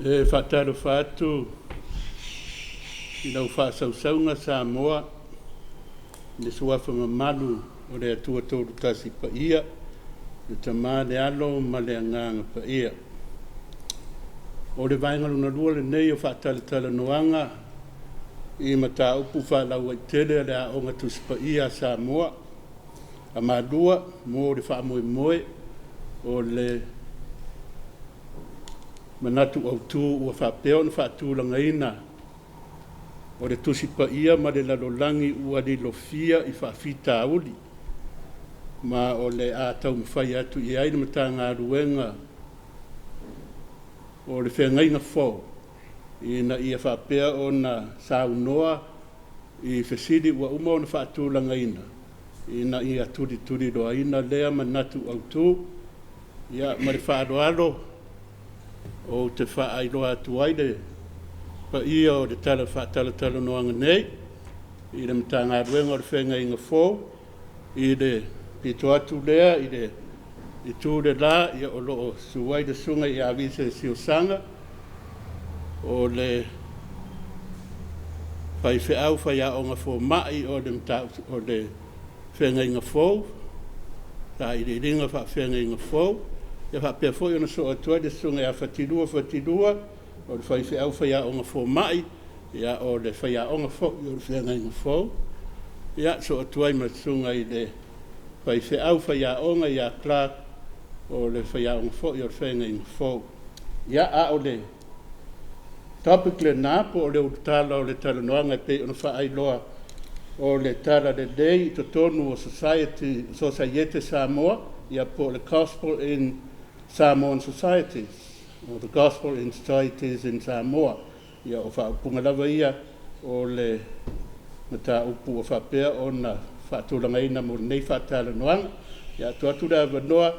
E faatalofa atu i lau faasausauga Samoa i le suafa mamalu o le Atua Tolutasi Paia, le Tama, le Alo ma le Agaga Paia. O le vaega lona lua lenei o faatalatalanoaga i mataupu faalauaitele a le Aoga Tusi Paia a Samoa a Malua mo le faamoemoe o le manatu autu ua faapea ona faatulagaina o le Tusi Paia ma le lalolagi ua lilofia i faafitauli, ma o le a taumafai atu i ai le Matagaluega o le Feagaiga Fou ina ia faapea ona saunoa i fesili ua uma ona faatulagaina ina ia tulituliloaina lea manatu autu. Ia, ma le faaaloalo ou te faailoa atu ai le paia o le tala faatalatalanoaga nei i le Matagaluega o le Feagaiga Fou i le pito atu lea i le itu le la, o lo o susu ai le Susuga ia Vise Siosaga, o le faifeau faiaoga fomai o le Feagaiga Fou, Sailiiliga Faafeagaiga Fou. E faapea foi ona soo atu ai le Susuga ia Fatilua Fatilua, o le faifeau faiaoga fomai, o le faiaoga foi o le Feagaiga Fou. Ia, soo atu ai ma le Susuga i le faifeau faiaoga ia Clark, o le faiaoga foi o le Feagaiga Fou. Ia, a o le topic lena po o le ulutala o le talanoaga e pei ona faailoa o le Talalelei i totonu o Society, Sosaiete Samoa, ia po o le Gospel in Samoan Societies or the Gospel in Societies in Samoa. Ia, o faaupuga lava ia o le mataupu ua faapea ona faatulagaina mo lenei faatalanoaga. Ia, tuu atu le avanoa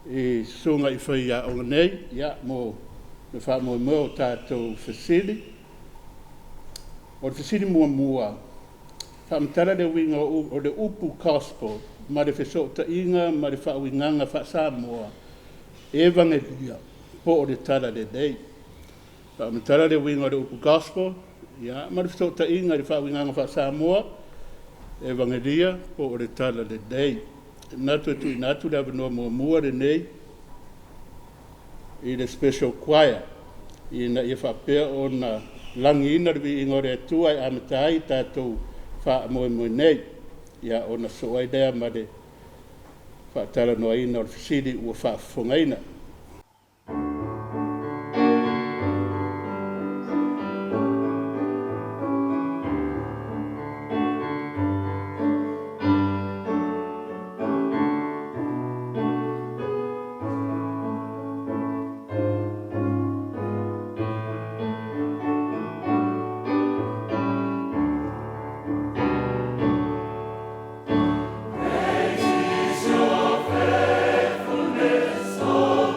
i susuga i faiaoga nei mo le faamoemoe o tatou fesili. O le fesili muamua, faamatala le uiga o le upu gospel ma le fesootaiga ma le faauigaga faa-Samoa Evagelia po o le Talalelei. Faamatala le uiga o le upu gospel ma le fesootaiga i le faauigaga faa-Samoa Evagelia po o le Talalelei. E manatu e tuuina atu le avanoa muamua lenei i le Special Choir ina ia faapea ona lagiina le viiga o le Atua e amata ai tatou faamoemoe nei, ia ona sosoo ai lea ma le faatalanoaina o le fesili ua faafofogaina. Great is your faithfulness, O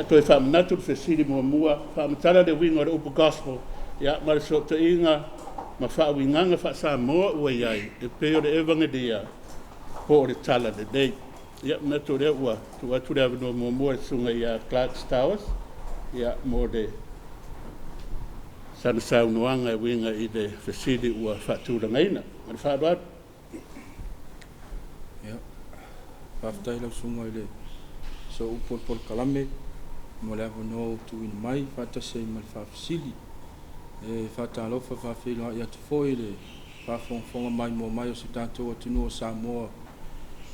Ia, toe faamanatu le fesili muamua, faamatala le uiga o le upu gospel, ia, ma le fesootaiga ma faauigaga faa-Samoa ua i ai, e pei o le Evagelia po o le Talalelei. Ia, manatu o lea ua tuu atu le avanoa muamua i le susuga ia Clarke Stowers, ia, mo le sana saunoaga e uiga i le fesili ua faatulagaina. Ma le faaaloalo. Ia, faafetai i lau susuga i le sooupu o le polokalame mo le avanoa ua tuuina mai faatasi ai ma le faafesili. E faatalofa faafeiloai atu foi i le faafogafoga maimoa mai o si o tatou atunuu o Samoa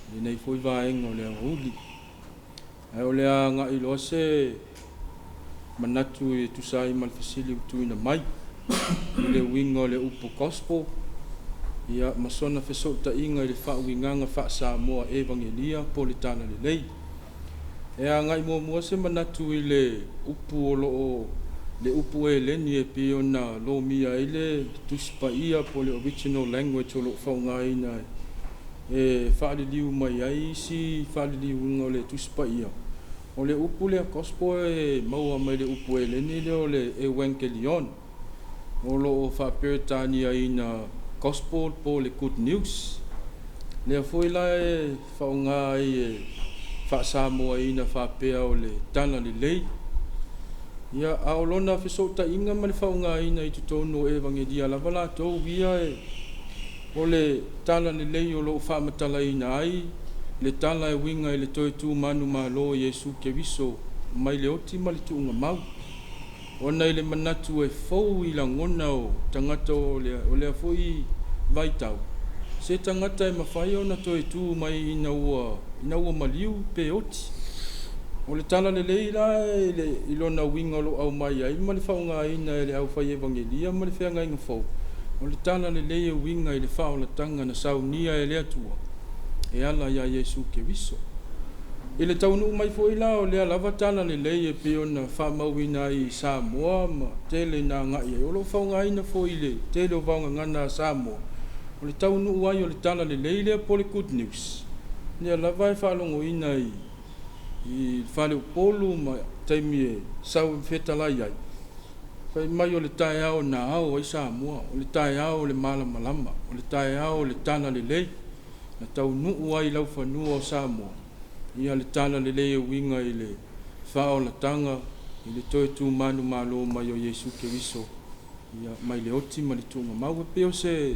i lenei foi vaega o le aoauli. Ae o le a agai loa se manatu e tusa ai ma le fesili ua tuuina mai i le uiga o le upu gospel, ia, ma sona fesootaiga i le faauigaga faa-Samoa Evagelia po o le Talalelei. E agai muamua se manatu i le upu o lo o le upu eleni e pei ona lomia ai le Tusi Paia po o le original language o lo o faaaogaina e faaliliu mai ai isi faaliliuga o le Tusi Paia. O le upu lea gospel e maua mai le upu eleni lea o le euangelion, o lo o faaperetaniaina gospel po o le good news. Lea foi la e faaaoga ai e faasamoaina faapea o le Talalelei. Ia, a o lona fesootaiga ma le faaaogaina i totonu o Evagelia lava latou ia, o le Talalelei o lo o faamatalaina ai le tala e uiga i le toe tu manumalo o Iesu Keriso mai le oti ma le tuugamau, ona i le manatu e fou i lagona o tagata o lea foi vaitau, se tagata e mafai ona toe tu mai ina ua maliu pe oti. O le Talalelei la i lona uiga o lo o aumai ai ma le faaaogaina e le aufai Evagelia ma le Feagaiga Fou, o le Talalelei e uiga i le faaolataga na saunia e le Atua e ala ia Iesu Keriso. I le taunuu mai foi la o lea lava Talalelei e pei ona faamauina ai i Samoa ma tele ina agai ai, o lo o faaaogaina foi i le tele o vaogagana a Samoa, o le taunuu ai o le Talalelei lea po o le Good News, lea lava e faalogoina i le faleupolu ma taimi e sau fetalai ai, fai mai o le taeao na ao ai Samoa, o le taeao o le malamalama, o le taeao o le Talalelei, na taunuu ai i laufanua o Samoa, ia le Talalelei e uiga i le faaolataga, i le toe tu manumalo mai o Iesu Keriso, ia, mai le oti ma le tuugamau. E pei o se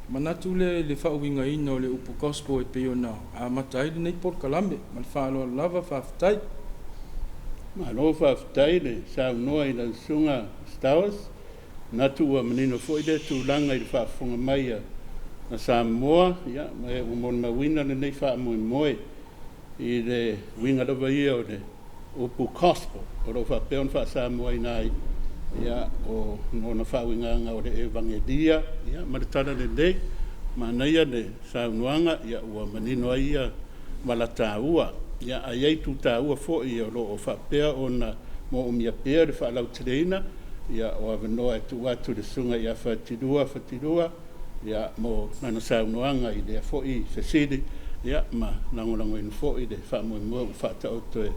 manatu lea i le faauigaina o le upu gospel e pei ona amata ai lenei polokalame. Ma le faaaloalo lava, faafetai. Malo faafetai le saunoa i lau Susuga Stowers. Manatu ua manino foi lea tulaga i le faafofoga mai a Samoa, ia, ma ua molimauina lenei faamoemoe i le uiga lava ia o le upu gospel o lo o faapea ona faasamoaina ai, ia, o lona faauigaga o le Evagelia, ia, ma le Talalelei. Manaia le saunoaga, ia, ua manino ai ia malataua. Ia, ae i ai itu taua foi o lo o faapea ona moomia pea le faalauteleina, ia, o avanoa e tuu atu i le susuga ia Fatilua Fatilua, ia, mo lana saunoaga i lea foi fesili, ia, ma lagolagoina foi le faamoemoe ua faataoto e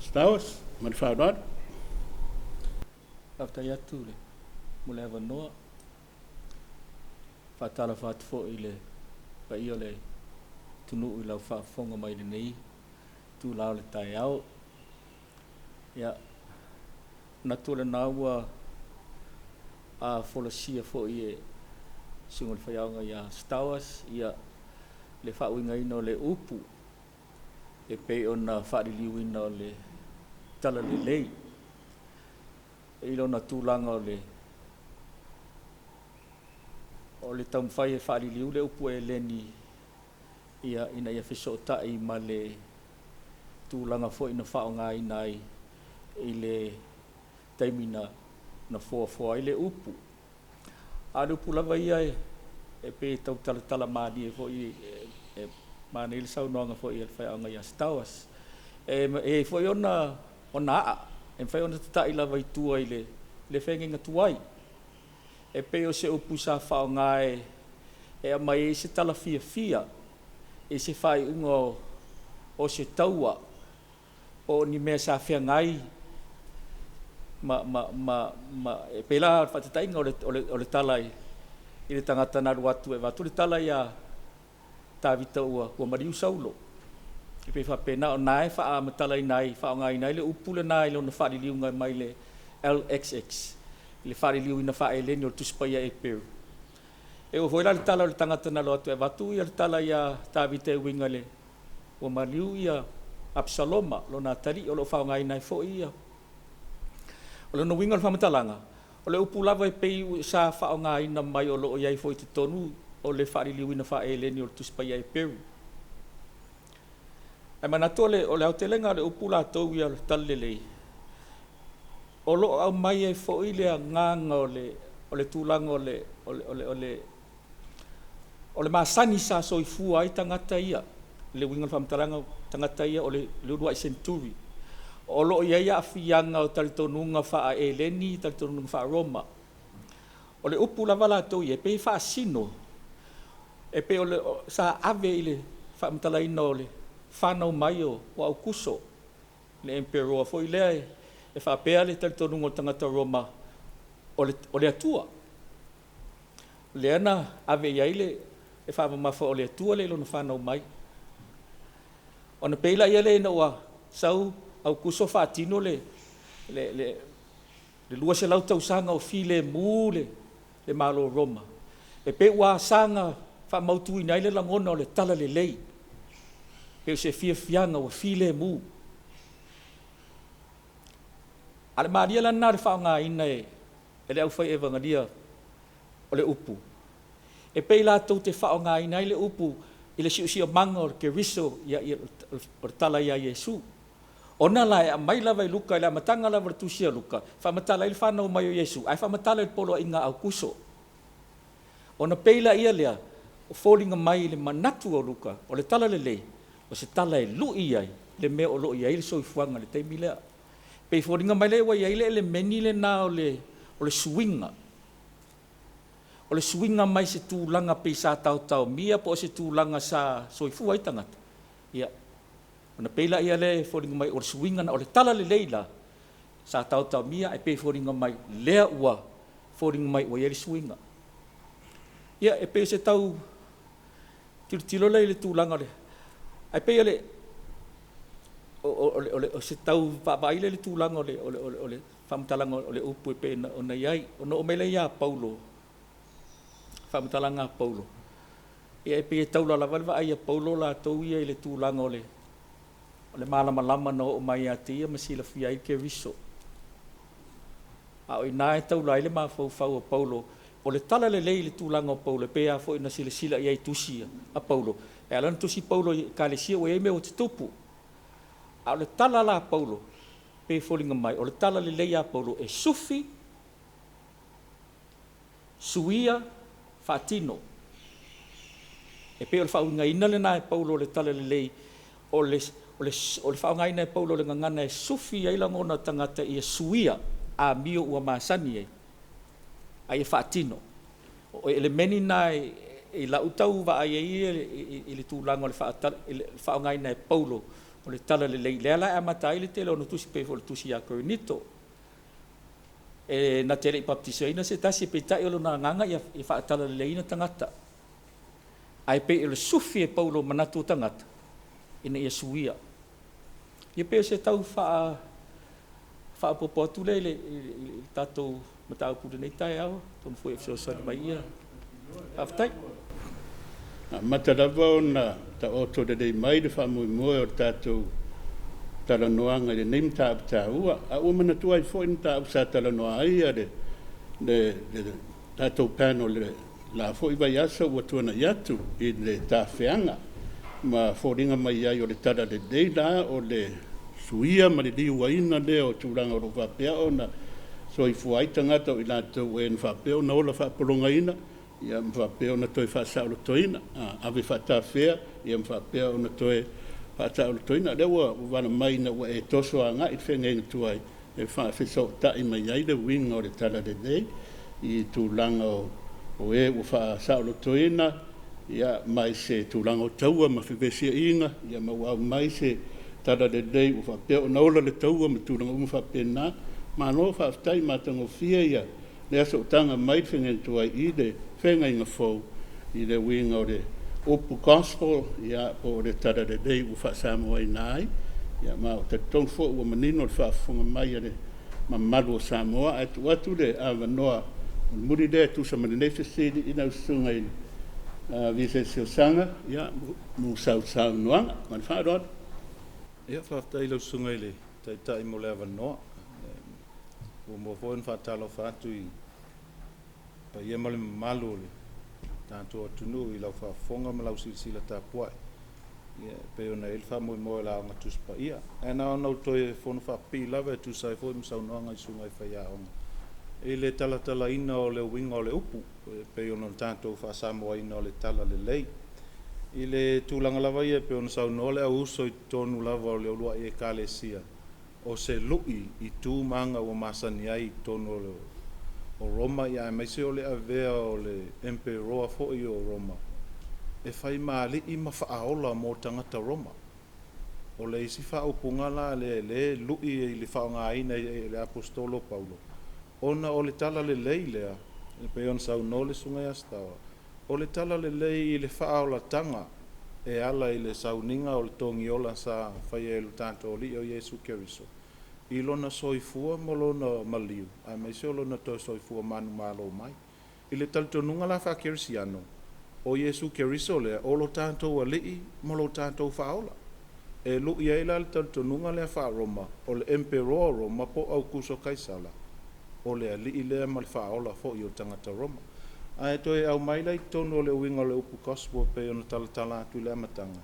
Stowers. Ma le faaaloalo. Faafetai atu mo le avanoa. Faatalofa atu foi i le paia o le atunuu i lau faafofoga mai lenei itula o le taeao. Ia, manatu o lena ua folasia foi e susuga i le faiaoga ia Stowers ia le faauigaina o le upu e pei ona faaliliuina o le Talalelei i lona tulaga o le taumafai e faaliliu le upu eleni ia ina ia fesootai ma le tulaga foi na faaaogaina ai i le taimi na foafoa ai le upu. A o le upu lava ia e pei e tau talatala malie foi e manaia le saunoaga foi a le faiaoga ia Stowers. E i ai foi ona aa, e mafai ona tatai lava i tua i le feagaiga tuai. E pei o se upu sa faaaoga e aumai ai se tala fiafia i se faaiuga o se taua. Po o ni mea sa feagai ma, ma, ma, ma e pei la faataitaiga o le, o le, o le tala i, i le tagata na alu atu e avatu le tala iā Tavita ua, ua maliu Saulo. E pei faapena ona e faamatalaina ai, faaaogaina ai le upu lena i lona faaliliuga mai le LXX, i le faaliliuina faa-Eleni o le Tusi Paia Eperu. E oo foi la i le tala o le tagata na alu atu e avatu le tala iā Tavita e uiga i le ua maliu ia Apisaloma, lona atalii, o lo o faaaogaina ai foi ia. O lona uiga o le faamatalaga, o le upu lava e pei sa faaaogaina mai o lo o i ai foi i totonu o le faaliliuina faa-Eleni o le Tusi Paia Eperu. Ae manatu o le, o le aotelega o le upu latou ia o le talalelei, o lo o aumai ai foi le agaga o le, o le tulaga o le, o le, o le, o le, o le masani sa soifua ai tagata ia, le uiga o le faamatalaga, o tagata ia o le, le uluai seneturi. O lo o i ai aafiaga o talitonuga faa-Eleni, talitonuga faa-Roma. O le upu lava latou ia, e pei e faasino, e pei o le, sa ave i le faamatalaina o le fanau mai o Aukuso, le emperoa foi lea e, e faapea le talitonuga o tagata Roma, o le, o le Atua. Lea na ave i ai le, le faamamafa o le Atua lea i lona fanau mai. Ona pei laia lea ina ua sau Aukuso faatino le, le, le, le 200 tausaga o filemu le, le Malo o Roma, e pei ua saga faamautuina ai le lagona o le talalelei, pei o se fiafiaga ua filemu. A o le malie la lena o le faaaogaina e, e le aufai evagalia o le upu, e pei latou te faaaogaina ai le upu i le siosiomaga o le Keriso, ia, ia, o le tala ia Iesu. Ona la e aumai lava e Luka i le amataga lava o le tusi a Luka, faamatala ai le fanau mai o Iesu, ae faamatala i le poloaiga a Aukuso. Ona pei laia lea, o foliga mai i le manatu o Luka, o le talalelei, o se tala e lui ai le mea o lo o i ai le soifuaga i le taimi lea. Pei foliga mai lea ua i ai le elemeni lena o le, o le suiga. O le suiga mai se tulaga pei sa taotaomia po o se tulaga sa soifua ai tagata, ia, ona pei laia lea e foliga mai o le suiga o le talalelei la, sa taotaomia ae pei e foliga mai lea ua foliga mai ua i ai le suiga. Ia, e pei o se tau tilotilo lea i le tulaga o le, ae pei o le, o, o, o, o, o se tau vaavaai lea i le tulaga o le, o le, o le, o le faamatalaga o le upu e pei ona i ai. Ona oo mai lea ia Paulo, faamatalaga a Paulo, ia e pei e taula lava le vaai a Paulo latou ia i le tulaga o le, o le malamalama na oo mai ia te ia ma silafia ai Keriso. A o i ina e taula ai le mafaufau o Paulo, o le talalelei i le tulaga o Paulo, e pei lava foi ona silasila i ai i tusi a Paulo, e ala ona tusi Paulo i Ekalesia ua i ai mea ua tutupu. A o le tala la a Paulo, pei e foliga mai o le talalelei a Paulo e sufi, suia, faatino. E pei o le faauigaina lena e Paulo o le talalelei, o le, o le, o le faaaogaina e Paulo o le gagana e sufi ai lagona o tagata ia suia amio ua masani ai, a ia faatino. O elemeni na e, i lau tau vaai ai i, i le tulaga o le faaaogaina e Paulo o le talalelei, lea la e amata ai le tele o ona tusi pei foi o le tusi ia Korinito. E na te le i baptisaina se tasi, peitai o lona agaga ia, ia faatalaleleiina tagata. Ae pei o le sufi e Paulo manatu o tagata, ina ia suia. Ia pei o se tau faa, faaopoopo atu lea i le, i, i, i le tatou mataupu i lenei taeao, atonu foi e fesoasoani mai ia. Faafetai. Amata lava ona taoto lelei mai le faamoemoe o le tatou talanoaga i lenei mataupu taua. A ua manatua ai foi le mataupu sa talanoa ai le, le, le tatou panel i le la foi vaiaso ua tuanai atu i le tafeaga ma foliga mai ai o le talalelei la o le suia ma le liuaina lea o tulaga o lo o faapea ona soifua ai tagata o i latou e na faapea ona ola faapologaina ia ma faapea ona toe faasaolotoina, ave faatafea ia ma faapea ona toe faasaolotoina. Lea ua vala mai ina ua e toso agai i le feagaiga tuai e faafesootai mai ai le uiga o le talalelei i tulaga o, o e ua faasaolotoina ia mai se tulaga o taua ma fevesiaiga ia ma ua aumai se Talalelei ua faapea ona ola le taua ma tulaga uma faapena. Malo faafetai, matagofie ia lea sootaga mai le feagaiga tuai i le feagaiga fou i le uiga o le upu gospel, ia, po o le Talalelei ua faa-Samoaina ai. Ia, ma ou te talitonu foi ua manino le faafofoga mai a le mamalu o Samoa. Ae tuu atu le avanoa mulimuli lea e tusa ma lenei fesili i lau susuga i Visesi Osaga, ia, mo sau saunoaga. Ma le faaaloalo. Ia, faafetai i lau susuga i le Taitai mo le avanoa. Muamua foi ona faatalofa atu i paia ma le mamalu o le tatou atunuu i lau faafofoga ma lau silasila tapuai, ia, e pei ona i ai le faamoemoe o le Aoga Tusi Paia. Ae na ona ou toe fono faapipii lava e tusa ai foi ma saunoaga i susuga i faiaoga i le talatalaina o le uiga o le upu e pei ona tatou faasamoaina o le Talalelei. I le tulaga lava ia e pei ona saunoa le auuso i totonu lava o le uluai ekalesia, o se lu'i i tu ma aga ua masani ai i totonu o Roma, ia aemaise o le avea o le emperoa foi o Roma e fai ma alii ma faaola mo tagata Roma. O le isi faaupuga la lea e lu'i i le faaaogaina e le Aposetolo o Paulo, ona o le Talalelei lea, e pei ona saunoa le Susuga ia Sataoa, o le Talalelei i le faaolataga e ala i le sauniga o le togiola sa faia e lo tatou Alii o Iesu Keriso, i lona soifua ma lona maliu, aemaise o lona toe soifua manumalo mai. I le talitonuga la faakerisiano, o Iesu Keriso lea, o lo tatou Alii ma lo tatou Faaola. E lu'i ai la le talitonuga lea faa-Roma, o le emperoa o Roma po o Aukuso Kaisala, o le alii lea ma le faaola foi o tagata Roma. Ae toe aumai la i totonu o le uiga o le upu gospel e pei ona talatala atu i le amataga,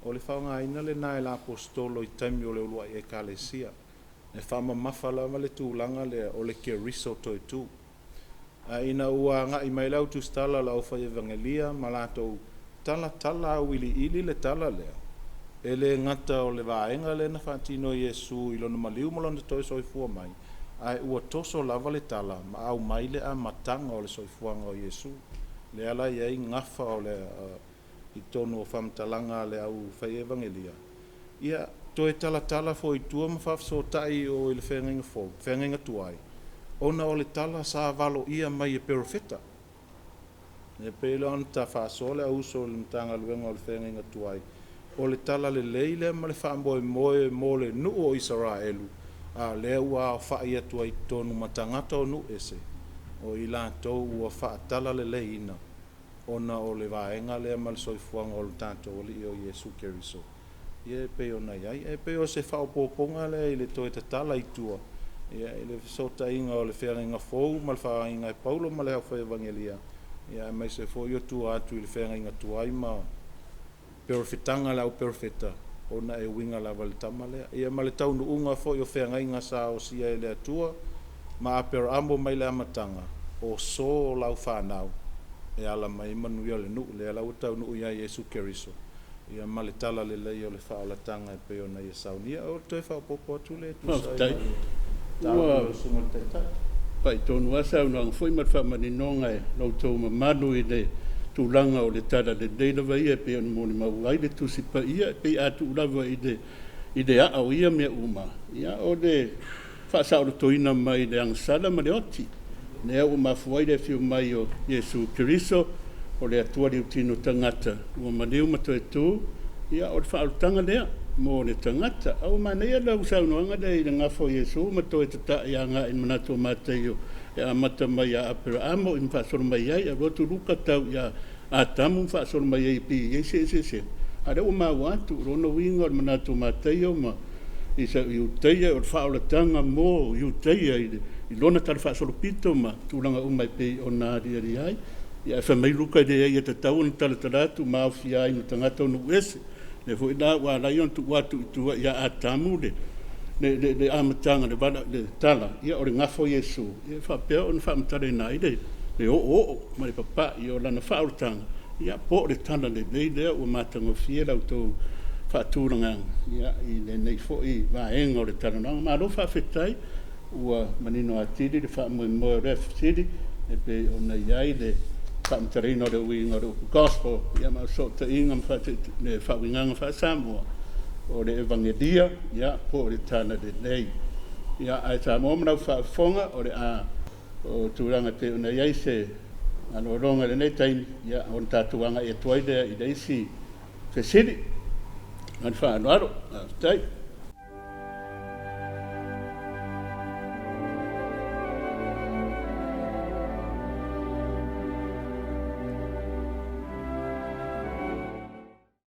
o le faaaogaina lena e le Aposetolo i taimi o le uluai ekalesia. E faamamafa lava le tulaga lea o le Keriso toe tu. Ae ina ua agai mai le au tusitala o le aufai evagelia ma latou talatala auiliili le tala lea, e le gata o le vaega lea na faatino e Iesu i lona maliu ma lona toe soifua mai, ae ua toso lava le tala ma aumai le amataga o le soifuaga o Iesu. Lea la e i ai gafa o le i totonu o faamatalaga a le aufai evagelia, ia toe talatala foi i tua ma faafesootai o i le feagaiga fou, feagaiga tuai, ona o le tala sa valoia mai e perofeta. E pei la ona ta faasoa le auuso o le Matagaluega o le Feagaiga Tuai, o le Talalelei lea ma le faamoemoe mo le nuu o Isaraelu, a o lea ua aofai atu ai i totonu ma tagata o nuu ese, o i latou ua faatalaleleiina ona o le vaega lea ma le soifuaga o le tatou Alii o Iesu Keriso, ia e pei ona i ai. E pei o se faaopoopoga lea i le toe tatala i tua, ia, i le fesootaiga o le feagaiga fou ma le faaaogaina e Paulo ma le aufai evagelia, ia aemaise foi o tua atu i le feagaiga tuai ma perofetaga a le au perofeta, ona e uiga lava i le tama lea. Ia ma le taunuuga foi o feagaiga sa osia e le Atua ma Aperaamo mai le amataga, o so o lau fanau e ala mai ai manuia o le nuu, lea la ua taunuu ia Iesu Keriso, ia ma le Talalelei o le faaolataga e pei ona ia saunia. O le toe faaopoopo atu lea e tusa ai ma le Ua lau susuga i le Taitai. pai tonu lava saunoaga foi ma le faamaninoga e lo outou mamalu i le tulaga o le Talalelei lava ia e pei ona molimau ai le Tusi Paia, e pei a tuu lava i le aa o ia mea uma, ia, o le faasaolotoina mai le agasala ma le oti. Lea ua mafua ai le afio mai o Iesu Keriso, o le Atua liutino tagata ua maliu ma toe tu, ia, o le faaolataga lea mo le tagata. A ua manaia lau saunoaga lea i le gafa o Iesu ma toe tata'i agai i le manatu o Mataio e amata mai ia Aperaamo i ma faasolo mai ai, alu atu Luka tau ia Atamu ma faasolo mai ai e pei e i ai se eseesega. A o lea ua maua atu o lona uiga o le manatu o Mataio ma Iutaia, o le faaolataga mo Iutaia i lona talafaasolopito ma tulaga uma e pei ona aliali ai. Ia, ae fai mai Luka, e leai, e tatau ona talatala atu ma aofia ai ma tagata o nuu ese. Lea foi la ua ala ai ona tuu atu i tua ia Atamu le amataga le vala le tala, ia, o le gafa o Iesu, ia, faapea ona faamatalaina ai le oooo ma le papa'i o lana faaolataga, ia, po o le Talalelei lea ua matagofie la outou faatulagaga, ia, i lenei foi vaega o le talanoaga. Malo faafetai, ua manino atili le faamoemoe o lea fesili e pei ona i ai le faamatalaina o le uiga o le upu gospel, ia, ma fesootaiga ma le faauigaga faa-Samoa. o le Evagelia, ia, po o le Tala Lelei. Ia, ae Samoa ma lau faafofoga, o le a o tulaga e pei ona i ai se malologa i lenei taimi, ia, ona tatou agai atu ai lea i le isi fesili. Ma le faaaloalo. Faafetai.